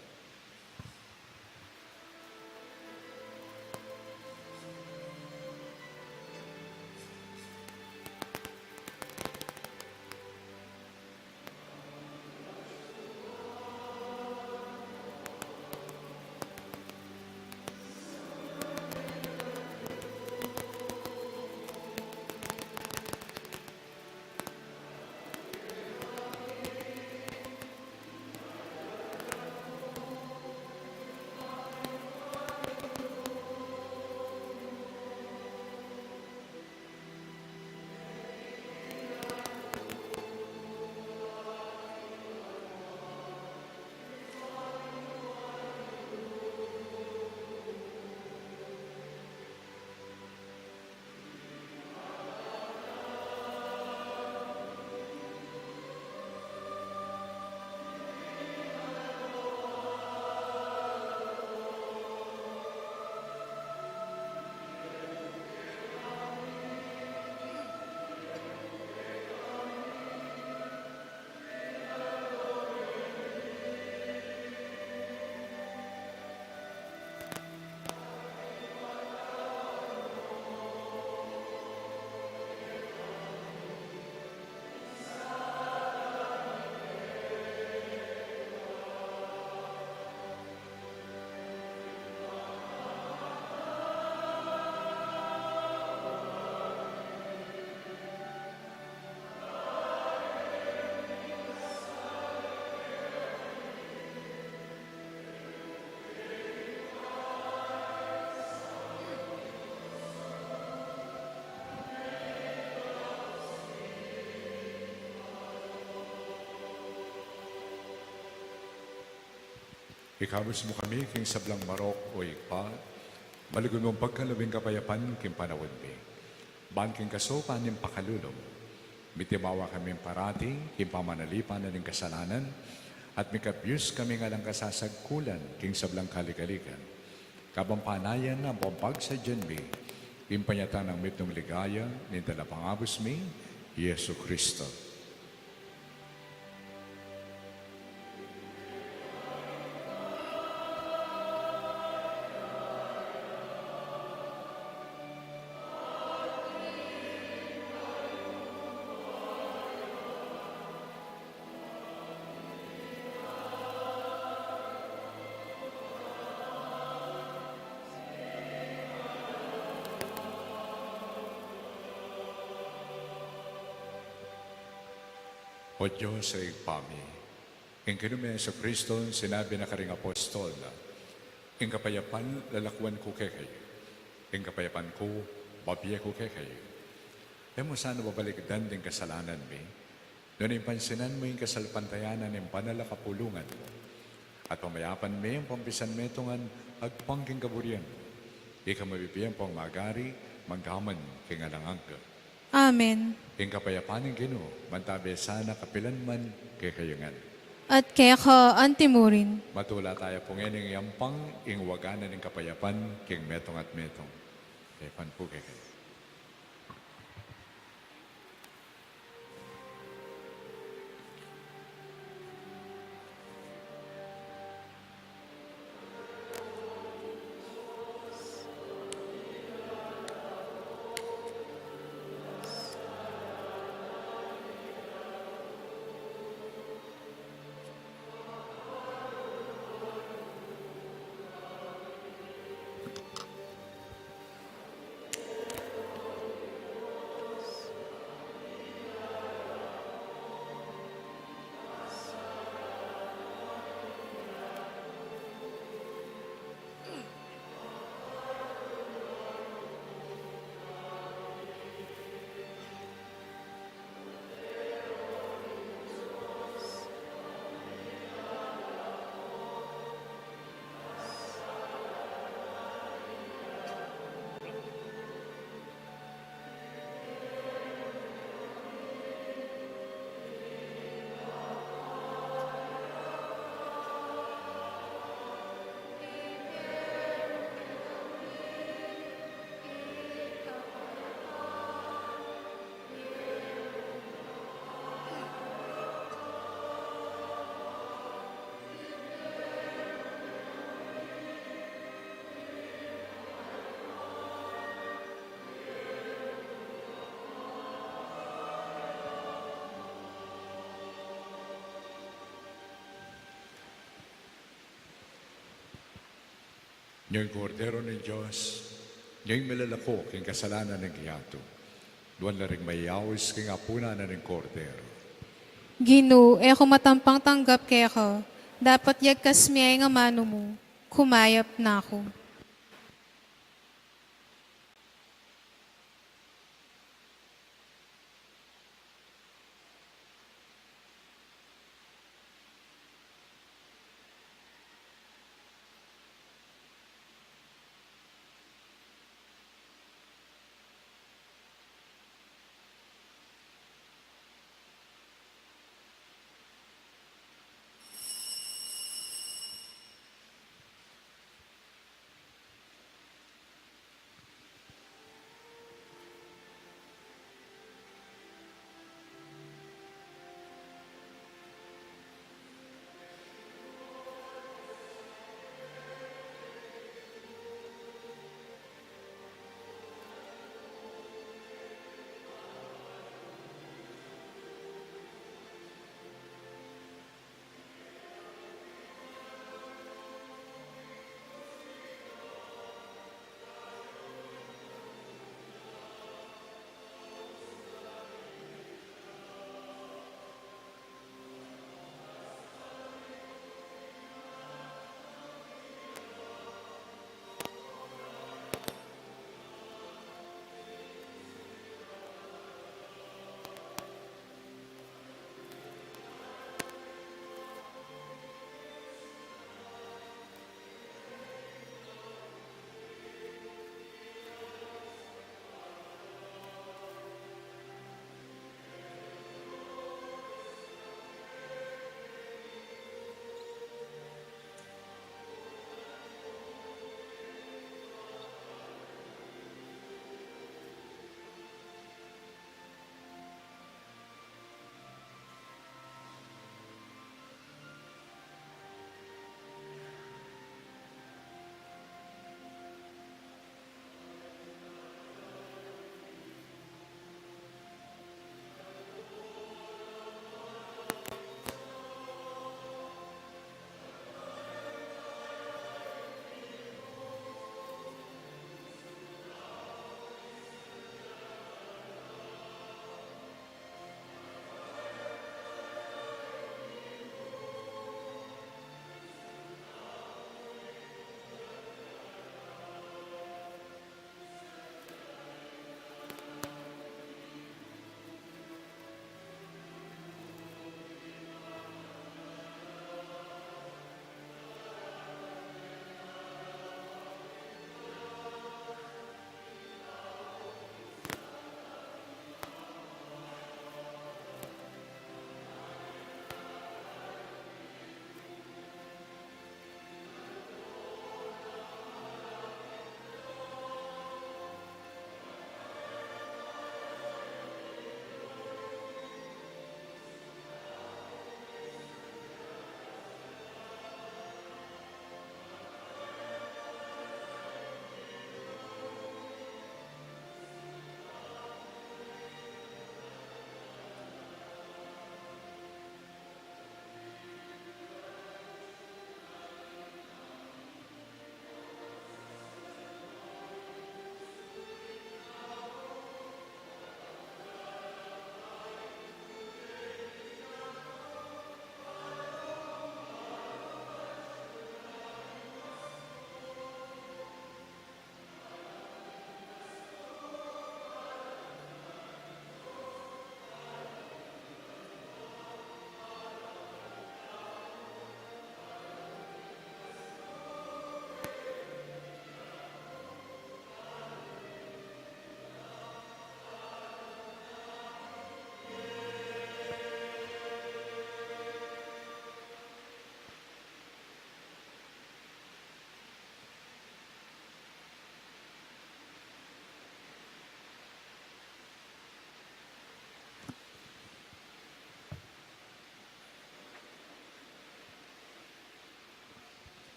Ikabus mu kami king sablang marok, o Ibpa, malugud mung pagkalub ing kapayapan king panaun mi. Ban king kasaupan ning pakalulu mu, mitimawa kaming parati king pamanalipan na ning kasalanan, at mikabyus kami ngan king kasasagkulan king sablang kaligaligan. Kabang panayan ampong pagsadyan mi ing panyatang nang mitmung ligaya ning Talapangabus mi, Jesucristo. O Dios, Ibpa mi, ing Ginu ming Jesucristo, sinabi na karing apostol na, "Ing kapayapan lalakwan ku kekayu, ing kapayapan ku babie ku kekayu." E mu sana babalikdan ding kasalanan mi, nune pansinan mu ing kasalpantayanan ning banal a kapulungan mu, at pamayapan mi ampong misan metungan agpang king kaburian mu. Ika mabibie ampong magari, mangga man king alang angga. Amen. Ing kapayapan ning Ginu mantabe sana kapilan man kekayu ngan. At keka antimurin. Matula taya pu ngeni king yampang ing waga na ning kapayapan king metung at metung. Kapayapan pu kekayu. Nya ing Kordero ning Dios, nya ing milalako king kasalanan ning yatu. Nuan la ring mayayaus king apunan na ning Kordero. Ginu, e ku matampang tanggap keka, dapot yagkas me ing amanu mu, kumayap na ku.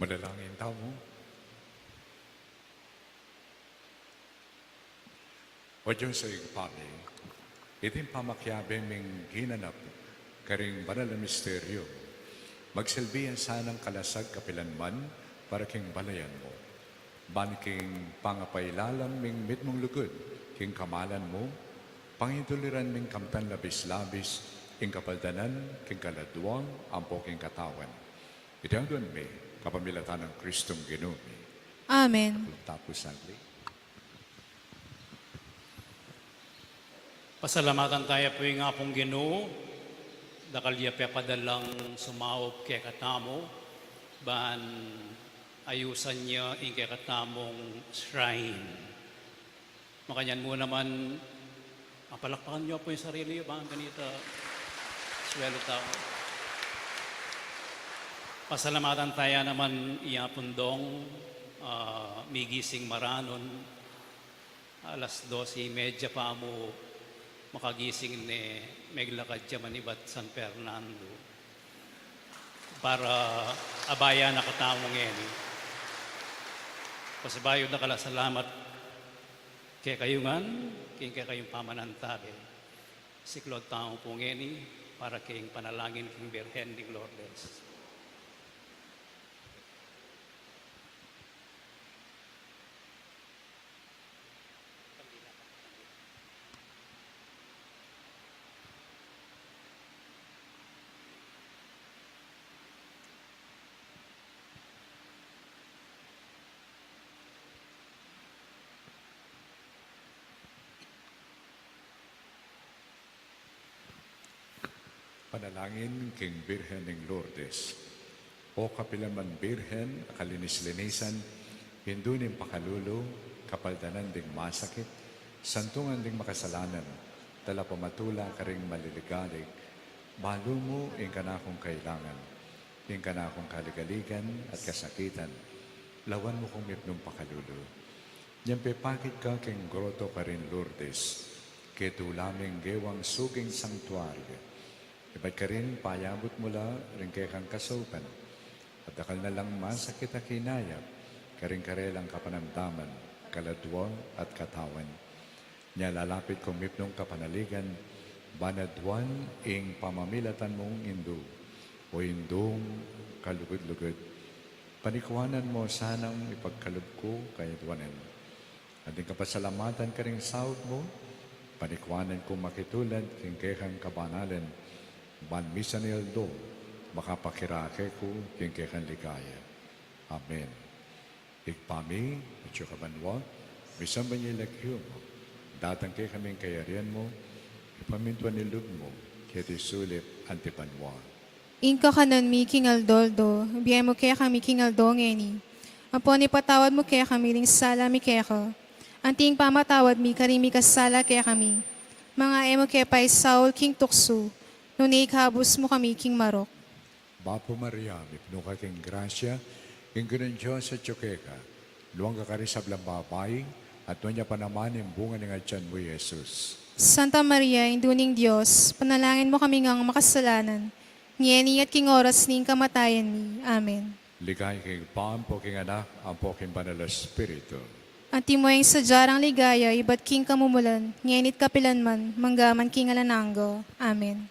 Manalangin tamu. O Dios a Ibpa mi, iting pamakiabe ming ginanap karing banal a misteryo, magsilbi ya sanang kalasag kapilanman para king balayan mu. Ban king pangapailalam ming mitmung lugud king kamalan mu, pangituliran ming kamtan labis-labis ing kapaldanan king kaladua ampo king katawan. Iti aduan mi kapamilatan nang Kristong Ginu mi. Amen. Tapu saglit. Pasalamatan taya pu ing Apung Ginu, dakal ya pepadalang sumaup kekatamu, ban ayusan ya ing kekatamung shrine. Makanyan mu naman, ah, palakpakan yu pu ing sarili yu, bang kanita swelo tamu. Pasalamatan taya naman i Apung Dong, ah, migising maranun, alas dos y media pa mu makagising ne, meglakad ya man ibat San Fernando para abayan na katamu ngeni. Pasibayu dakal a salamat kekayu ngan, king kekayung pamanantabe. Siklaud tamu pu ngeni para king panalangin king Birhen ning Lourdes. Panalangin king Birhen ning Lourdes. O kapilanman Birhen a kalinis-linisan, indu ning pakalulu, kapaldanan ding masakit, santungan ding makasalanan, talapamatula karing maliligalig, balu mu ing kanakung kailangan, ing kanakung kaligaligan at kasakitan, lawan mu kung mipnung pakalulu. Nyang pepakit ka king groto karin Lourdes, ketula ming gewang suking santuario. Ibat karin payabut mu la ring kekang kasaupan. At dakal na lang masakit a kinayap karing karelang kapanamdaman, kaladua at katawan. Nya lalapit kung mipnung kapanaligan, ban aduan ing pamamilatan mung indu, o indung kalugud-lugud. Panikuanan mu sanang ipagkalub ku kayadwanan. At ing kapasalamatan karing saup mu, panikuanan kung makitulad king kekang kabanalan, ban misan a aldo makapakirake ku king kekang ligaya. Amen. Ibpa mi, atsu ka banua, misamban ya ing lagyu mu, datang kekami ing kayarian mu, mipamintuan ing lub mu, keti sulip anti banua. Ing kakanan mi king aldo-aldo, ibie mu kekami king aldo ngeni. Ampon ipatawad mu kekami ding sala mi keka, anti ing pamamatawad mi karing mikasala kekami. Manga e mu ke paisaul king tuksu, nune ikabus mu kami king marok. Bapu Maria, mipnu ka king grasya, ing Ginung Dios atsu keka. Nuan ka karing sablang babai, at nuan ya pa naman ing bunga ning atian mu, i Jesus. Santa Maria, Indu ning Dios, panalangin mu kami ngang makasalanan, ngeni at king oras ning kamatayan mi. Amen. Ligaya king Ibpa, ampo king Anak, ampo king Banal a Espiritu. Antimo ing sadya nang ligaya ibat king kamumulan, ngeni at kapilanman, mangga man king alang angga. Amen.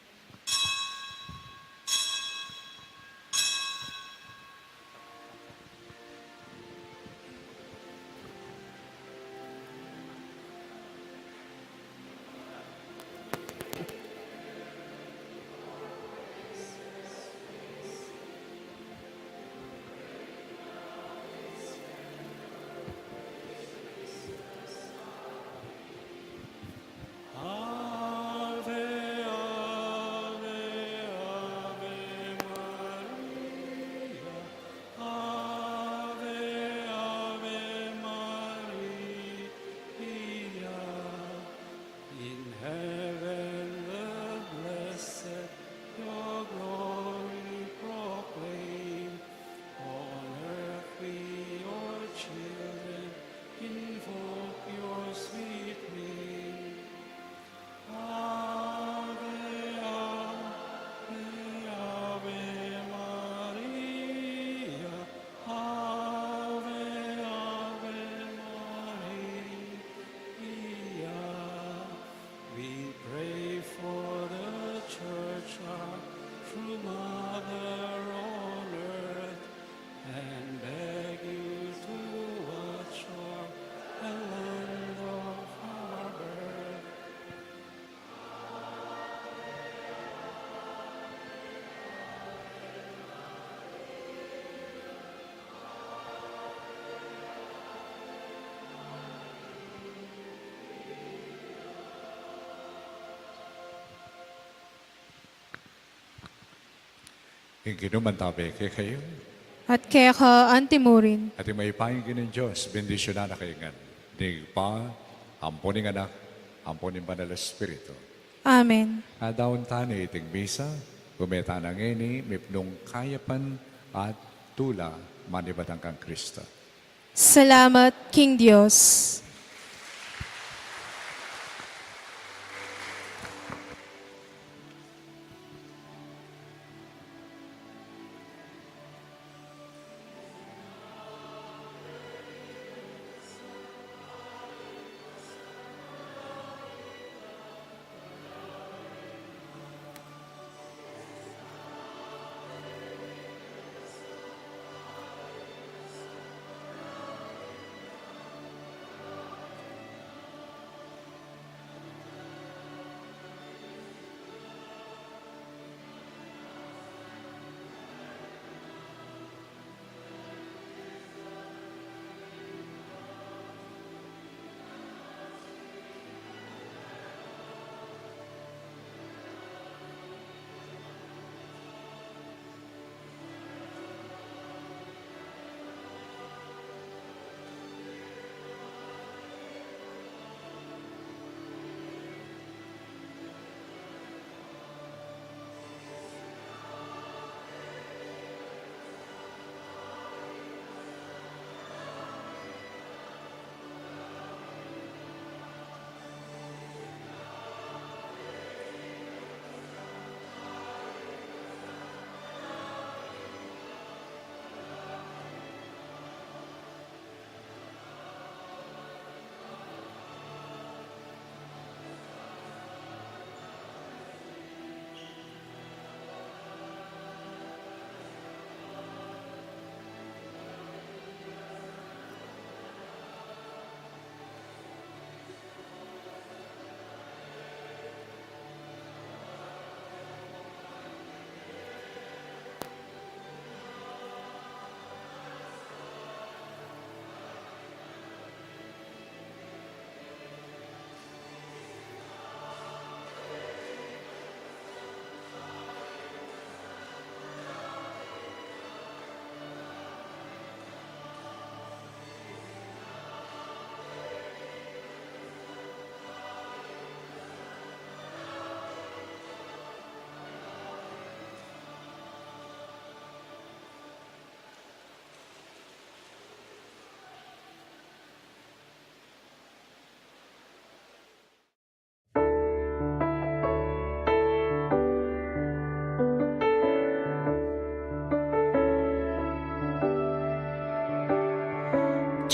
Ing Ginu mantabi kekayu. At keka antimurin. At ing mayupayang Ginung Dios, bendisyunan na kayu ngan ning Ibpa, ampo ning Anak, ampo ning Banal a Espiritu. Amen. Adaun tana iting misa, ume tana ngeni mipnung kayapan at tula manibat kang Kristo. Salamat king Dios.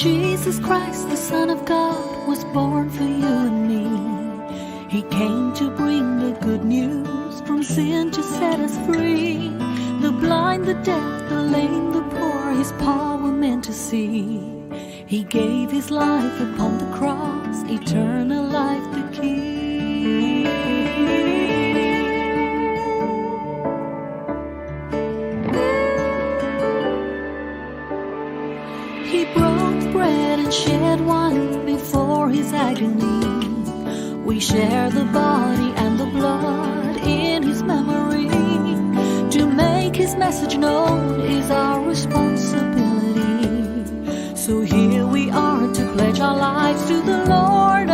Jesus Christ, the Son of God, was born for you and me. He came to bring the good news, from sin to set us free. The blind, the deaf, the lame, the poor, his power meant to see. He gave his life upon the cross, eternal life the key. He broke bread and shed wine before his agony. We share the body and the blood in his memory. To make his message known is our responsibility. So here we are to pledge our lives to the Lord